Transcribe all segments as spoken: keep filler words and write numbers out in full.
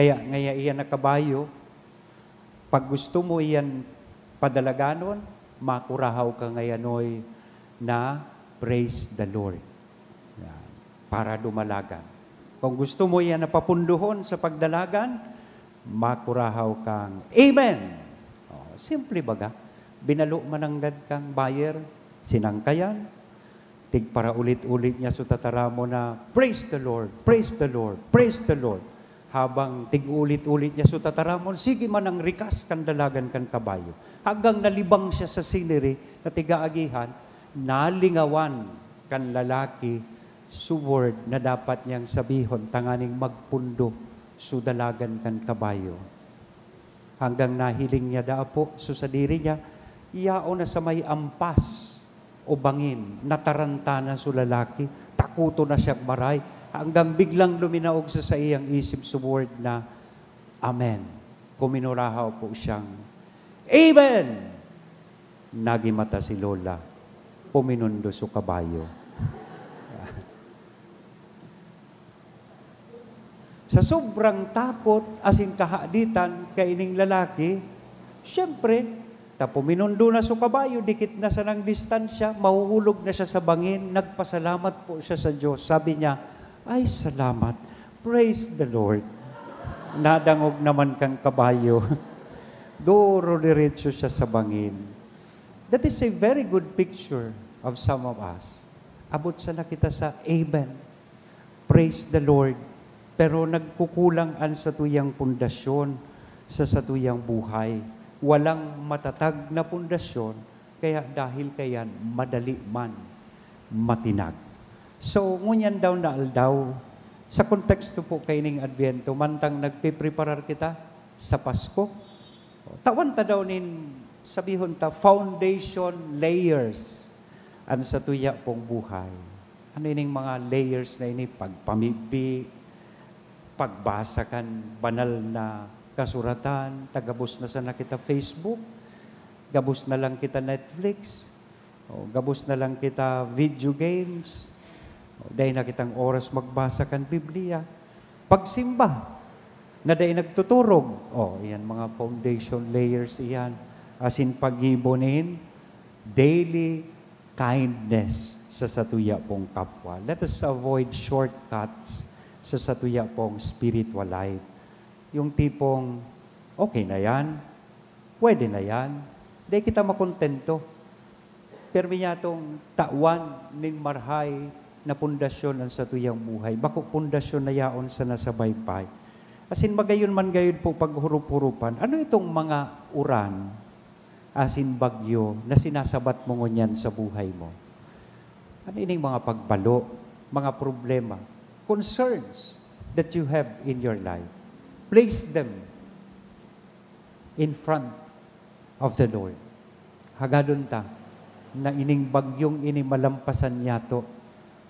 Kaya ngaya iyan na kabayo, pag gusto mo iyan padalaganon, makurahaw ka ngayanoy na praise the Lord. Yan. Para dumalagan. Kung gusto mo iyan na papundohon sa pagdalagan, makurahaw kang amen. Oh, simple baga. Binalo mananggad kang buyer, sinangkayan, tigpara-ulit-ulit niya so tataramon na, "Praise the Lord, praise the Lord, praise the Lord." Habang tig-ulit-ulit niya so tataramon, sige man ang rikas kan dalagan kan kabayo. Hanggang nalibang siya sa scenery na tigaagihan, nalingawan kan lalaki so word na dapat niyang sabihon tanganing magpundo so dalagan kan kabayo. Hanggang nahiling niya daa po so sadiri niya, yaon na sa may ampas o bangin, nataranta na so lalaki, takoton na siyang maray, hanggang biglang luminaog sa saiyang isip so word na, "Amen." Kuminurahaw po siyang, "Amen!" Nagimata si Lola, puminundo so kabayo. Sa sobrang takot asin kahaditan kaining lalaki, siyempre, ta puminundo na so kabayo, dikit na sanang distansya, mahuhulog na siya sa bangin, nagpasalamat po siya sa Diyos. Sabi niya, "Ay, salamat. Praise the Lord." Nadangog naman kan kabayo. Duro diretso siya sa bangin. That is a very good picture of some of us. Abot sana kita sa amen. Praise the Lord. Pero nagkukulang an satuyang pundasyon sa satuyang buhay. Walang matatag na pundasyon, kaya dahil kayan, madali man matinag. So, ngunyan daw na aldaw, sa konteksto po kaining Adviento, mantang nagpipreparar kita sa Pasko, tawan ta daw nin, sabihon ta, foundation layers an satuya pong buhay. Ano ining mga layers na ini? Pagpamibi, pagbasa kan banal na kasuratan, ta gabos na sana kita Facebook, gabos na lang kita Netflix, o gabos na lang kita video games, o dai na kitang oras magbasa kan Biblia. Pagsimba, na dai nagtuturog. O, iyan mga foundation layers iyan. Asin paggibo nin daily kindness sa satuya pong kapwa. Let us avoid shortcuts sa satuya pong spiritual life. Yung tipong, "Okay na yan, pwede na yan," dai kita makontento. Pirmi niyatong tawan nin marhay na pundasyon an satuyang buhay, bako pundasyon na yaon sana sa baypay. Asin magayon man gayod po paghurup-hurupan, ano itong mga uran asin bagyo na sinasabat mo ngunyan sa buhay mo? Ano ining mga pagbalo, mga problema, concerns that you have in your life? Place them in front of the Lord. Hagadon ta na ining bagyong ini malampasan niyato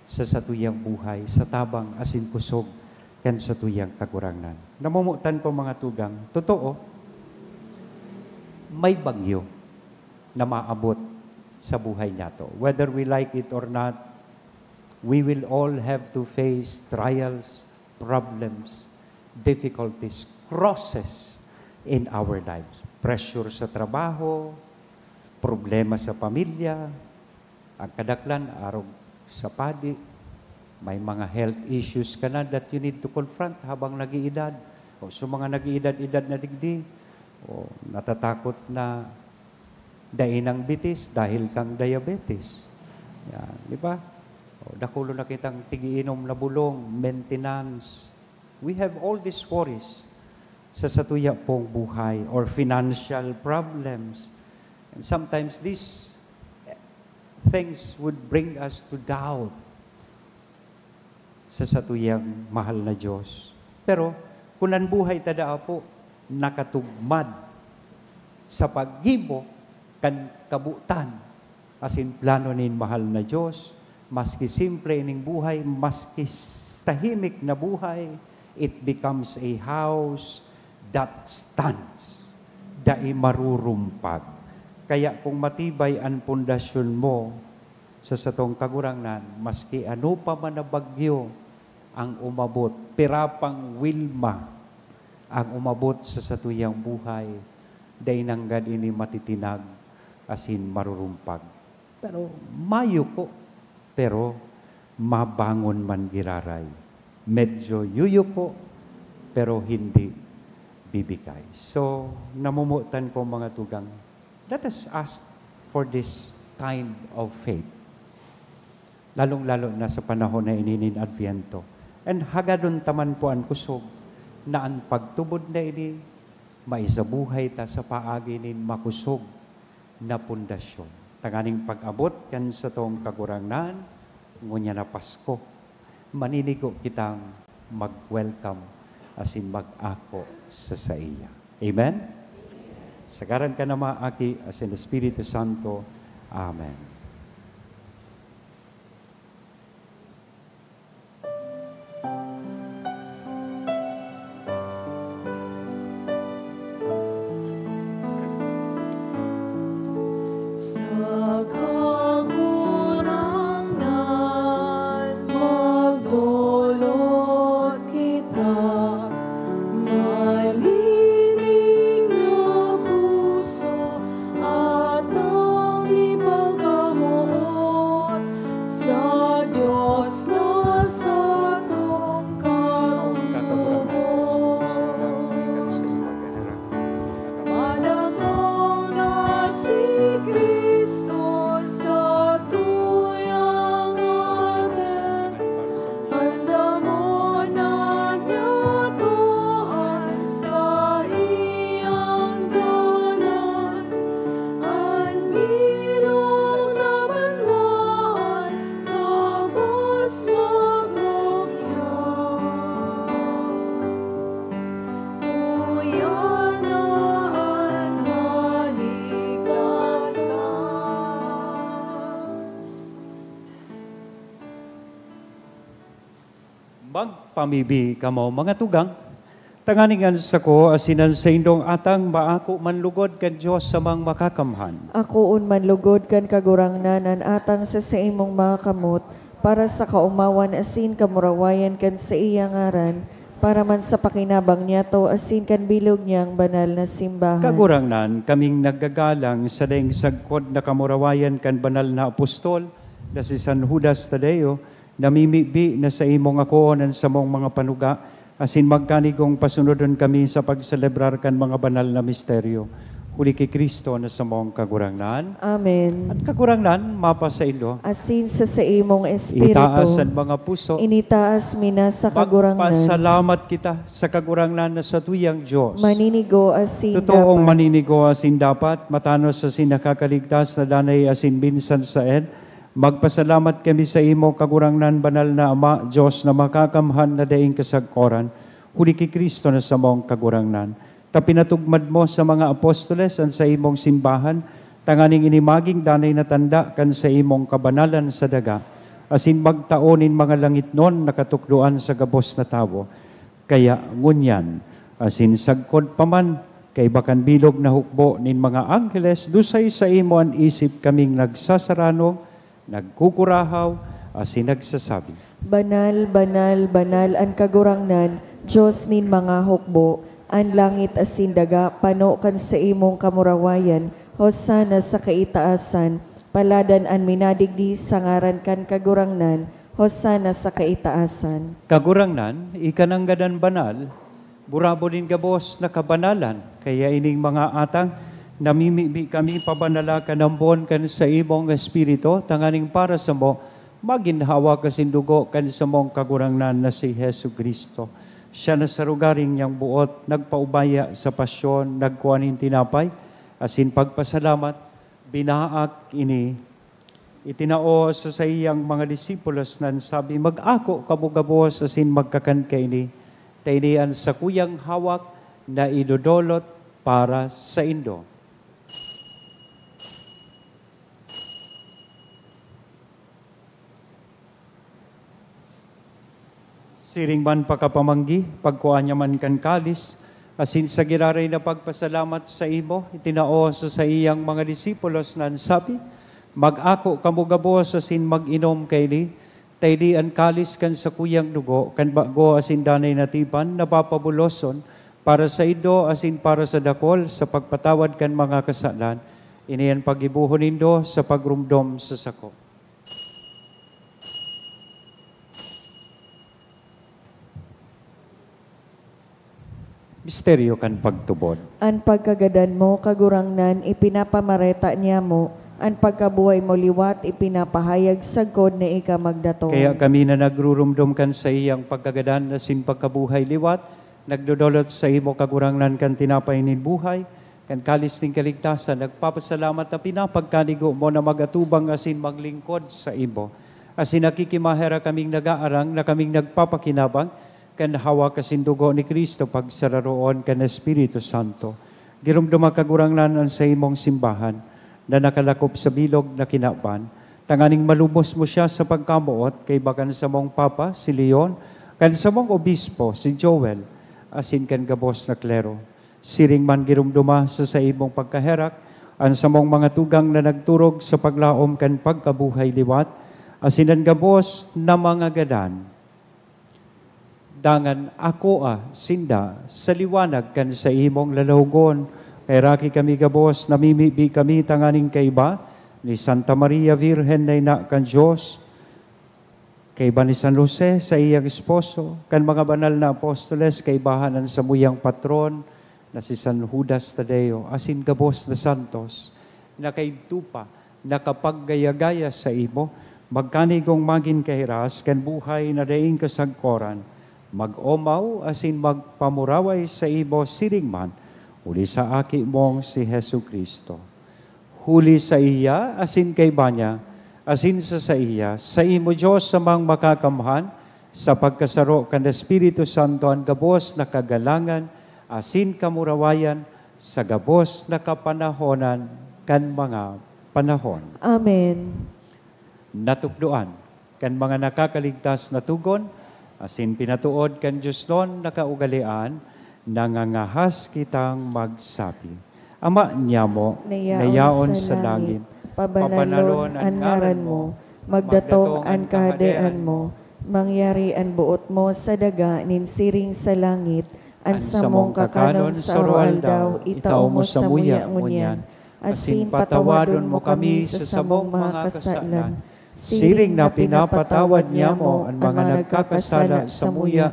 sa satuyang buhay, sa tabang asin kusog kan satuyang Kagurangnan. Namomotan ko, mga tugang, totoo, may bagyo na maabot sa buhay niyato. Whether we like it or not, we will all have to face trials, problems, difficulties, crosses in our lives. Pressure sa trabaho, problema sa pamilya, ang kadaklan, arog sa padi, may mga health issues ka na that you need to confront habang nag-iidad. O sa mga nag-iidad-idad na digdi, o natatakot na dai nang bitis dahil kang diabetes. Yan, di ba? O, dakulo na kitang tigiinom na bulong, maintenance. We have all these worries sa satuya pong buhay or financial problems. And sometimes these things would bring us to doubt sa satuyang mahal na Diyos. Pero, kun an buhay ta daa po nakatugmad sa paggibo kan kabotan asin plano nin mahal na Diyos, maski simple ining buhay, maski tahimik na buhay, it becomes a house that stands, dai marurumpag. Kaya kung matibay an pundasyon mo sa satong Kagurangnan, maski ano pa man na bagyo ang umabot, pira pang Wilma, Ang umabot sa satuyang buhay, dai nanggad ini matitinag asin marurumpag. Pero mayuko, pero mabangon man giraray. Medyo yuyuko, pero hindi bibikay. So, namomotan ko, mga tugang, let us ask for this kind of faith. Lalong-lalo na sa panahon na ini nin Adviento. And hagadon ta man po an kusog na an pagtubod na ini, maisabuhay ta sa paagi nin makosog na pundasyon. Tanganing pag-abot kan satong Kagurangnan, ngunyan na Pasko, maninigo kitang mag-welcome asin mag-ako sa saiya. Amen? Sa ngaran kan Ama, Aki, asin Espiritu Santo. Amen. Sa Kagurangnan magdolot kita, malining na puso at ang ipagkamoot sa Diyos na satong Kagurangnan. Madakong na si Cristo sa tuyang atin, andamon na niya to an saiyang dalan. An bilog na banwaan gabos maglugyang, uya na an kaligtasan. Magpamibi kamo, mga tugang, tanganing an sako asin an saindong atang maako man lugod kan Dios Amang Makakamhan. Akoon man lugod kan Kagurangnan an atang sa saimong mga kamot, para sa kaomawan asin kamurawayan kan saiyang ngaran, para man sa pakinabang niyato asin kan bilog niyang banal na simbahan. Kagurangnan, kaming naggagalang sa daing sagkod na kamurawayan kan banal na apostol na si San Judas Tadeo, namimibi na saimong akoon an samong mga panuga, asin magkanigong pasunodon kami sa pagselebrar kan mga banal na misteryo. Huli ki Cristo na samong Kagurangnan. Amen. An Kagurangnan mapasaindo. Asin sa saimong espiritu. Itaas an mga puso. Initaas mi na sa Kagurangnan. Magpasalamat kita sa Kagurangnan na satuyang Dios. Maninigo asin dapat. Totoong maninigo asin dapat, matanos asin nakakaligtas na danay asin minsan saen, Magpasalamat kami saimo, Kagurangnan, Banal na Ama, Dios na Makakamhan na daing kasagkoran, huli ki Cristo na samong Kagurangnan. Ta pinatugmad mo sa mga apostoles an saimong simbahan, tanganing ini magin danay na tanda kan saimong kabanalan sa daga, asin magtao nin mga langitnon na katukdoan sa gabos na tawo. Kaya ngunyan, asin sagkod pa man, kaiba kan bilog na hukbo nin mga angheles, dusay saimo an isip kaming nagsasaranog, nagkukurahaw, asin nagsasabi, "Banal, banal, banal an Kagurangnan, Dios nin mga hukbo. An langit asin daga pano kan saimong kamurawayan. Hosana sa kaitaasan. Paladan an minadigdi sa ngaran kan Kagurangnan. Hosana sa kaitaasan." Kagurangnan, ika nanggad an banal, burabod nin gabos na kabanalan. Kaya ining mga atang, namimibi kami pabanala kan ambon kan saimong Espiritu, tanganing para samo, magin hawak asin dugo kan samong Kagurangnan na si Jesu-Cristo. Siya na sa rogaring niyang boot, nagpaubaya sa pasyon, nagkua nin tinapay, asin pagpasalamat, binaak ini, itinao sa saiyang mga disipulos na nagsabi, "Mag-ako kamo gabos asin magkakan kaini, ta ini an sakuyang hawak na idodolot para saindo." Siring man pakapamanggi, pagkua niya man kan kalis, asin sa giraray na pagpasalamat saimo, itinao sa saiyang mga disipulos na nagsabi, "Mag-ako kamo gabos asin mag-inom kaini, ta ini an kalis kan sakuyang dugo, kan bago asin danay na tipan, na papabuloson Para saindo asin para sa dakol, sa pagpatawad kan mga kasalan, ini an paggibohon nindo sa pagromdom sa sako. Misteryo kan pagtubod. An pagkagadan mo, Kagurangnan, ipinapamareta niamo, an pagkabuhay mo liwat, ipinapahayag sagkod na ika magdatong. Kaya kami na nagruromdom kan saiyang pagkagadan asin pagkabuhay liwat, nagdodolot saimo, Kagurangnan, kan tinapay nin buhay, kan kalis nin kaligtasan, nagpapasalamat na pinapagkanigo mo na mag-atubang asin maglingkod saimo. Asin nakikimaherak kaming nag-aarang na kaming nagpapakinabang kan hawak asin dugo ni Cristo pagsararoon kan Espiritu Santo. Giromdoma, Kagurangnan, an saimong simbahan na nakalakop sa bilog na kinaban, tanganing malubos mo siya sa pagkamoot kaiba kan samong Papa, si Leon, kan samong Obispo, si Joel, asin kan gabos na klero. Siring man, giromdoma sa saimong pagkaherak an samong mga tugang na nagturog sa paglaom kan pagkabuhay liwat, asin an gabos na mga gadan. Dangan akoa sinda sa liwanag kan saimong lalawogon. Kaheraki kami gabos, namimibi kami tanganing kaiba ni Santa Maria Virgen na ina kan Dios, kaiba ni San Jose, saiyang esposo, kan mga banal na apostoles, kaibahan an samuyang patron na si San Judas Tadeo, asin gabos na santos, na kaidto pa nakapaggaya-gaya saimo, magkanigong magin kahiras kan buhay na daing kasagkoran, mag-omaw asin magpamuraway saimo siring man, huli sa Aki mong si Jesu-Cristo. Huli saiya, asin kaiba niya, asin sa saiya, saimo, Dios Amang Makakamhan, sa pagkasaro kan Espiritu Santo, an gabos na kagalangan asin kamurawayan sa gabos na kapanahonan kan mga panahon. Amen. Natukdoan kan mga nakakaligtas na togon, asin pinatood kan diosnon na kaugalean, nangangahas kitang magsabi, Ama niamo, na yaon sa langit, pabanalon an ngaran mo, magdatong an kahadean mo, mangyari an boot mo sa daga nin siring sa langit. An samong kakanon sa aroaldaw, itao mo samuya ngunyan, asin patawadon mo kami sa samong mga kasalan, siring na pinapatawad niamo an mga nagkakasala samuya,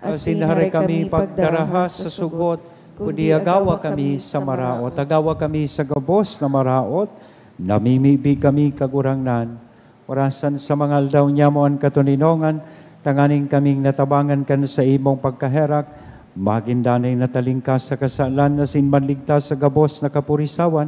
asin hare kami pagdaraha sa sugot, kundi agawa kami sa maraot. Agawa kami sa gabos na maraot, namimibi kami, Kagurangnan. Orasan sa mga aldaw niamo an katoninongan, tanganing kaming natabangan kan saimong pagkaherak, magin danay natalingkas sa kasalan asin manligtas sa gabos na kapurisawan,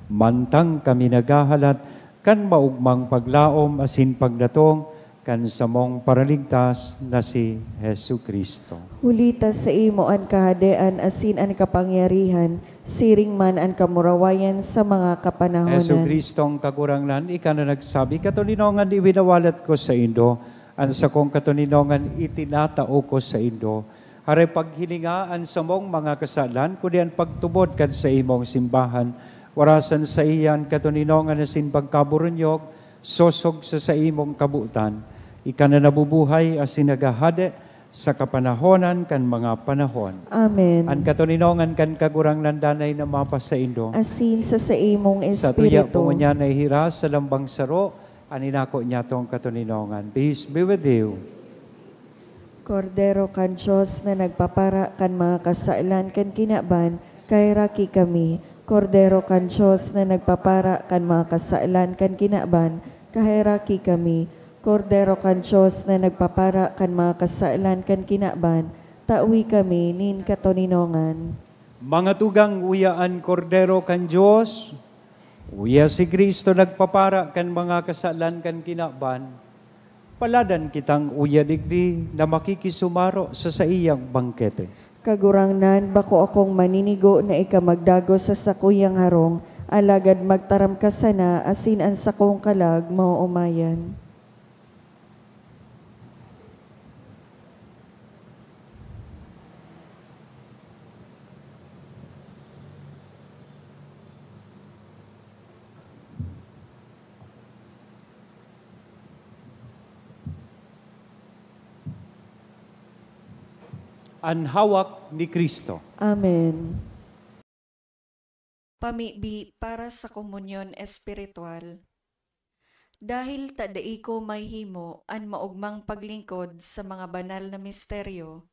mantang kami naghahalat kan maogmang paglaom asin pagdatong kan samong Paraligtas na si Jesu-Cristo. Huli ta saimo an kahadean asin an kapangyarihan, siring man an kamurawayan sa mga kapanahonan. Jesu-Cristong Kagurangnan, ika na nagsabi, "Katoninongan iwinawalat ko saindo, an sakong katoninongan itinatao ko saindo." Hare paghilinga an samong mga kasalan, kundi an pagtubod kan saimong simbahan. Warasan saiya an katoninongan asin pagkaburunyog, sosog sa saimong kabotan. Ika na nabubuhay asin naghahade sa kapanahonan kan mga panahon. Amen. An katoninongan kan Kagurangnan danay na mapasaindo. Asin sa saimong Satuya espiritu. Po ngunyan na ihiras sa lambang saro an inako niyatong katoninongan. Peace be with you. Kordero kan Dios na nagpapara kan mga kasalan kan kinaban, kaheraki kami. Kordero kan Dios na nagpapara kan mga kasalan kan kinaban, kaheraki kami. Kordero kan Dios na nagpapara kan mga kasalan kan kinaban, tawi kami nin katoninongan. Mga tugang, uya an Kordero kan Dios, uya si Cristo nagpapara kan mga kasalan kan kinaban. Paladan kitang uya digdi na makikisumaro sa saiyang bangkete. Kagurangnan, bako akong maninigo na ika magdagos sa sakuyang harong, alagad magtaram ka sana asin an sakong kalag maoomayan. An hawak ni Cristo. Amen. Pamibi para sa komunyon espiritual. Dahil ta dai ko mahimo an maogmang paglingkod sa mga banal na misteryo,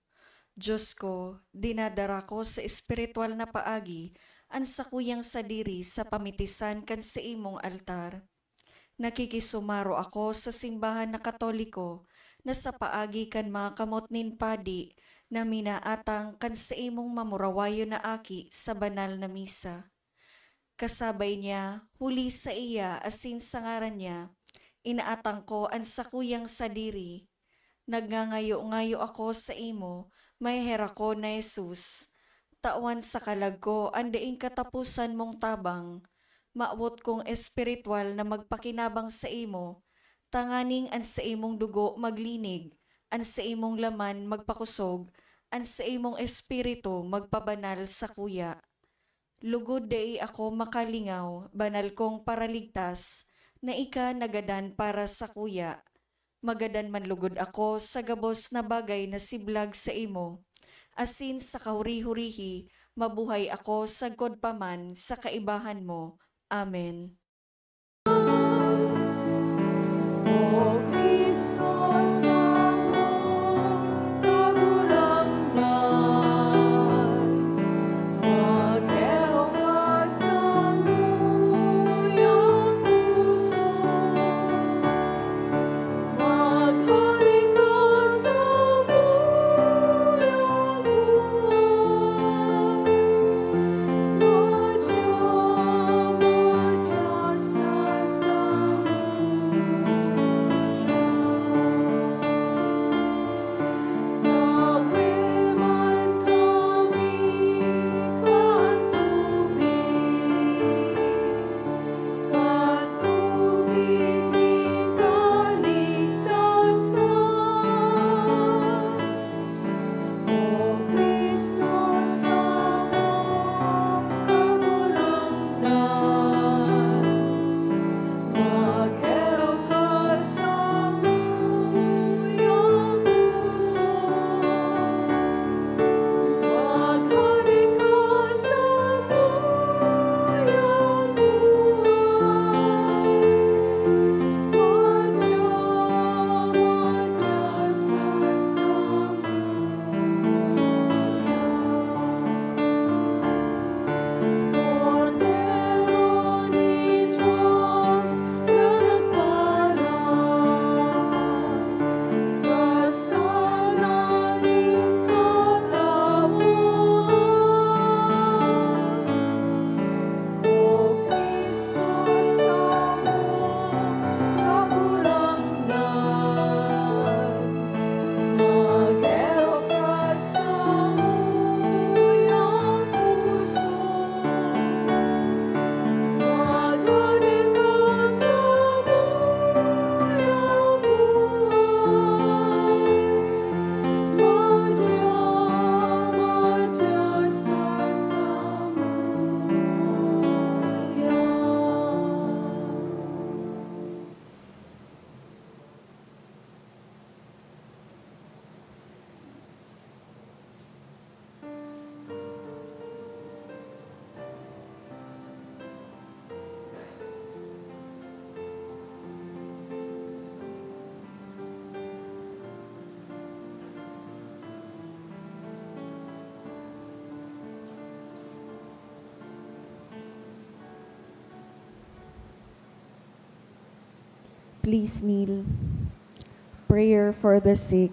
Diyos ko, dinadara ko sa espiritual na paagi an sakuyang sadiri sa pamitisan kan saimong altar. Nakikisumaro ako sa simbahan na Katoliko na sa paagi kan mga kamot nin padi na minaatang kan saimong mamurawayon na aki sa banal na misa. Kasabay niya, huli sa iya asin sa ngaran niya, inaatang ko an sakuyang sadiri. Nagngangayo-ngayo ako saimo, maheherak ko na Jesus. Tawan sa kalag ko an daing kataposan mong tabang. Mawot kong espiritual na magpakinabang saimo, tanganing an saimong dugo maglinig, an saimong laman magpakosog, an saimong espiritu magpabanal sakuya. Lugod dai ako makalingaw, banal kong Paraligtas, na ika nagadan para sakuya. Magadan man lugod ako sa gabos na bagay na siblag saimo, asin sa kahuri-hurihi mabuhay ako sagkod pa man sa kaibahan mo. Amen. Please kneel. Prayer for the sick.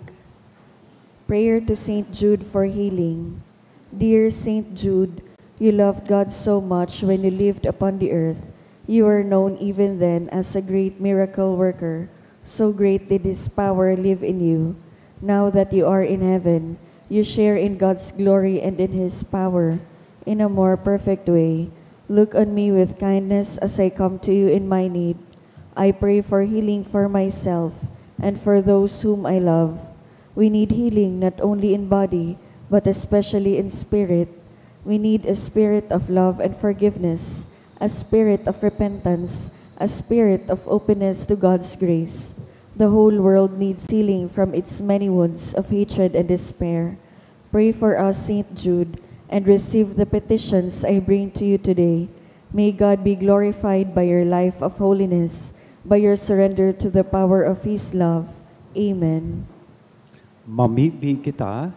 Prayer to Saint Jude for healing. Dear Saint Jude, you loved God so much when you lived upon the earth. You were known even then as a great miracle worker. So great did His power live in you. Now that you are in heaven, you share in God's glory and in His power in a more perfect way. Look on me with kindness as I come to you in my need. I pray for healing for myself and for those whom I love. We need healing not only in body, but especially in spirit. We need a spirit of love and forgiveness, a spirit of repentance, a spirit of openness to God's grace. The whole world needs healing from its many wounds of hatred and despair. Pray for us, Saint Jude, and receive the petitions I bring to you today. May God be glorified by your life of holiness, by your surrender to the power of His love. Amen. Mamibi kita.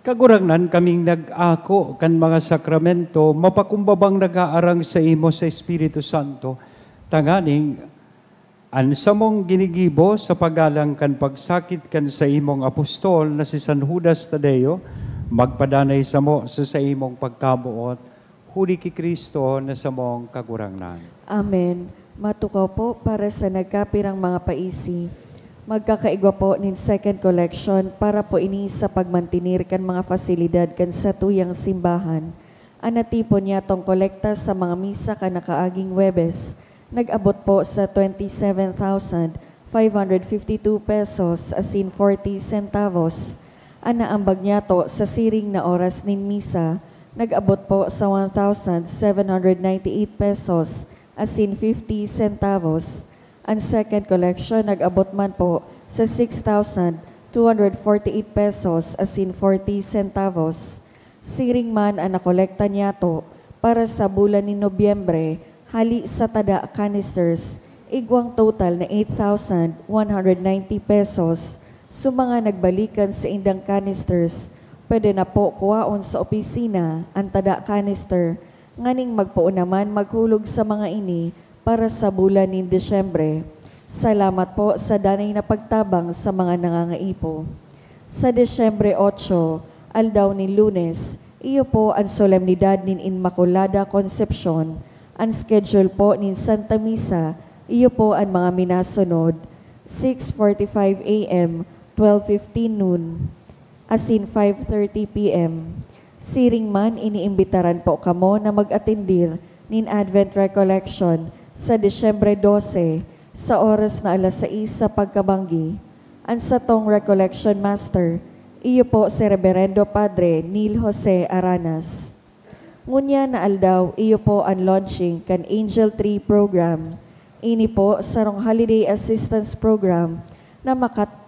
Kagurangnan, kaming nag-ako kan mga sakramento, mapakumbabang nag-aarang sa imo sa Espiritu Santo, tanganing an samong ginigibo sa paggalang kan pagsakit kan saimong apostol na si San Judas Tadeo, magpadanay samo sa saimong pagkamoot, huli ki Cristo na samong Kagurangnan. Amen. Matukaw po para sa nagkapirang mga paisi. Magkakaigwa po nin second collection para po ini sa pagmantener kan mga fasilidad kan satuyang simbahan. An natipon niyatong kolekta sa mga misa kan nakaaging Huwebes nag-abot po sa twenty seven thousand five hundred fifty two pesos asin forty centavos. An naambag niyato sa siring na oras nin misa nag-abot po sa one thousand seven hundred ninety eight pesos asin fifty centavos. An second collection nag-abot man po sa six thousand two hundred forty eight pesos asin forty centavos. Siring man an nakolekta niyato para sa bulan nin Nobyembre hali sa tada canisters, igwang total na eight thousand one hundred ninety pesos. Sa mga nagbalikan sa indang canisters, pwede na po kuwaon sa opisina an tada canister, nganing magpoon naman maghulog sa mga ini para sa bulan nin Disyembre. Salamat po sa danay na pagtabang sa mga nangangaipo. Sa Disyembre otso, aldaw nin Lunes, iyo po an solemnidad nin Inmaculada Concepcion. An schedule po nin Santa Misa, iyo po an mga minasunod: six forty-five A M, twelve fifteen noon, asin five thirty P M. Siring man, iniimbitaran po kamo na mag-atendir nin Advent Recollection sa Disyembre dose, sa oras na alas sais sa pagkabanggi. An satong Recollection Master, iyo po si Reberendo Padre Neil Jose Aranas. Ngunyan na aldaw, iyo po an launching kan Angel Tree Program. Ini po sarong holiday assistance program na makat-,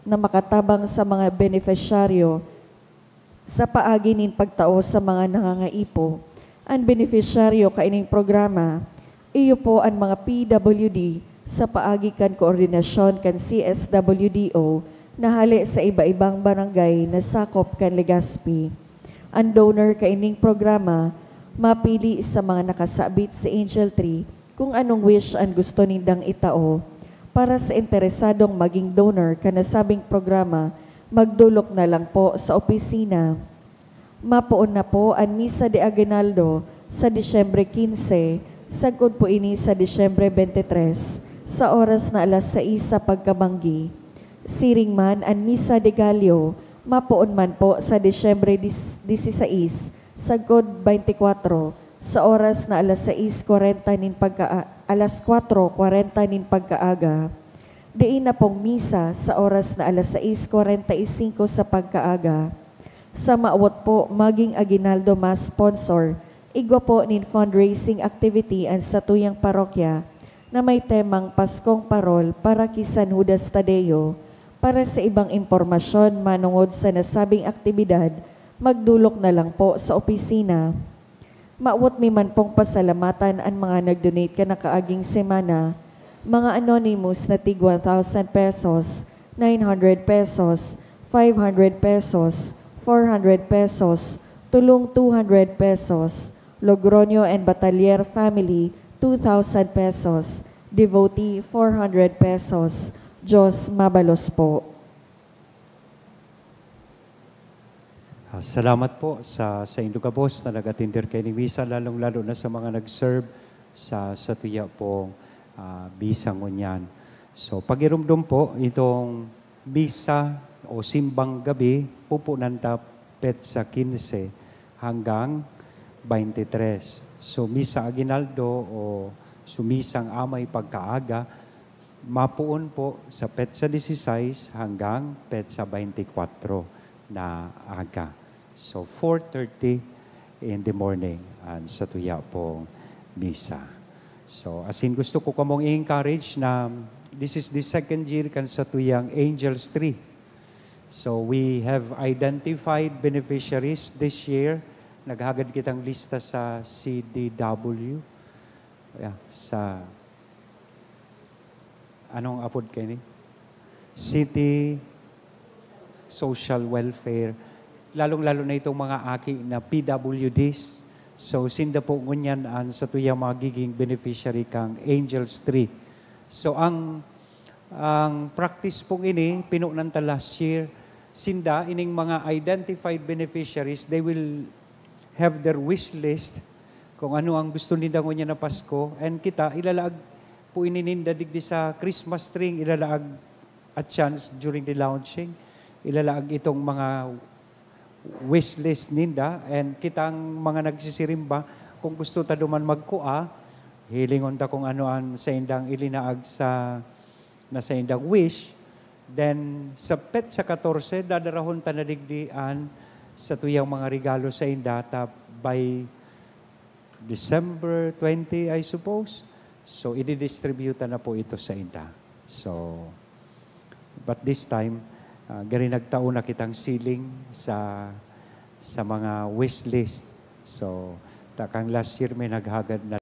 na makatabang sa mga benepisyaryo sa paagi nin pagtao sa mga nangangaipo. An benepisyaryo kaining programa, iyo po an mga P W D sa paagi kan koordinasyon kan C S W D O na hale sa iba-ibang barangay na sakop kan Legazpi. An donor kaining programa mapili sa mga nakasabit sa Angel Tree kung anong wish an gusto nindang itao. Para sa interesadong maging donor kan nasabing programa, magdolok na lang po sa opisina. Mapoon na po an Misa de Aguinaldo sa Disyembre quince, sagkod po ini sa Disyembre twenty-three, sa oras na alas sais sa pagkabanggi. Siring man, an Misa de Gallo mapoon man po sa Disyembre dis-, dieciséis, sagkod twenty-four, sa oras na alas sais kwarenta nin pagka-, alas kwatro kwarenta nin pagkaaga. Diin na pong misa sa oras na alas sais kwarenta y singko sa pagkaaga. Sa mawot po maging aguinaldo mass sponsor, igwa po nin fundraising activity an satuyang parokya na may temang Paskong Parol para ki San Judas Tadeo. Para sa ibang impormasyon manongod sa nasabing aktibidad, magdolok na lang po sa opisina. Mawot mi man pong pasalamatan an mga nag-donate kan nakaaging semana, mga anonymous na tig one thousand pesos, nine hundred pesos, five hundred pesos, four hundred pesos, tulong two hundred pesos, Logroño and Batalier family, two thousand pesos, devotee, four hundred pesos. Diyos mabalos po. Ah, salamat po sa, sa indo gabos na nag-atender kaining misa, lalong-lalo na sa mga nag-serve sa, sa tuya pong, ah, misa ngunyan. So, pagirumdom po, itong misa o simbang gabi, pupunan ta petsa quince hanggang twenty-three. So, misa aguinaldo o sumisang amay pagkaaga, mapoon po sa petsa dieciséis hanggang petsa twenty-four na aga. So, four thirty in the morning an satuya pong misa. So, asin gusto ko kamong i-encourage na this is the second year kan satuyang Angels Tree. So we have identified beneficiaries this year. Naghagad kitang lista sa C D W. Yeah, sa anong apod kaini? City Social Welfare. Lalong-lalo na itong mga aki na P W Ds. So sinda po ngunyan an satuyang magiging beneficiary kang Angels Tree. So ang ang practice pong ini, pinunan ta last year, sinda, ining mga identified beneficiaries, they will have their wish list kung ano ang gusto ninda ngunyan na Pasko. And kita, ilalaag po ini ninda digdi sa Christmas tree, ilalaag a chance during the launching. Ilalaag itong mga wish list ninda, and kitang mga nagsisirimba, kung gusto ta duman magkua, hilingon ta kung ano an saindang ilinaag sa, na saindang wish. Then, sa petsa katorse, dadarahon ta na digdi an satuyang mga regalo sainda, ta by December twenty, I suppose. So, ididistribute na po ito sainda. So, but this time, ah, gari nagtao na kitang ceiling sa, sa mga wish list. So, takang last year may naghagad na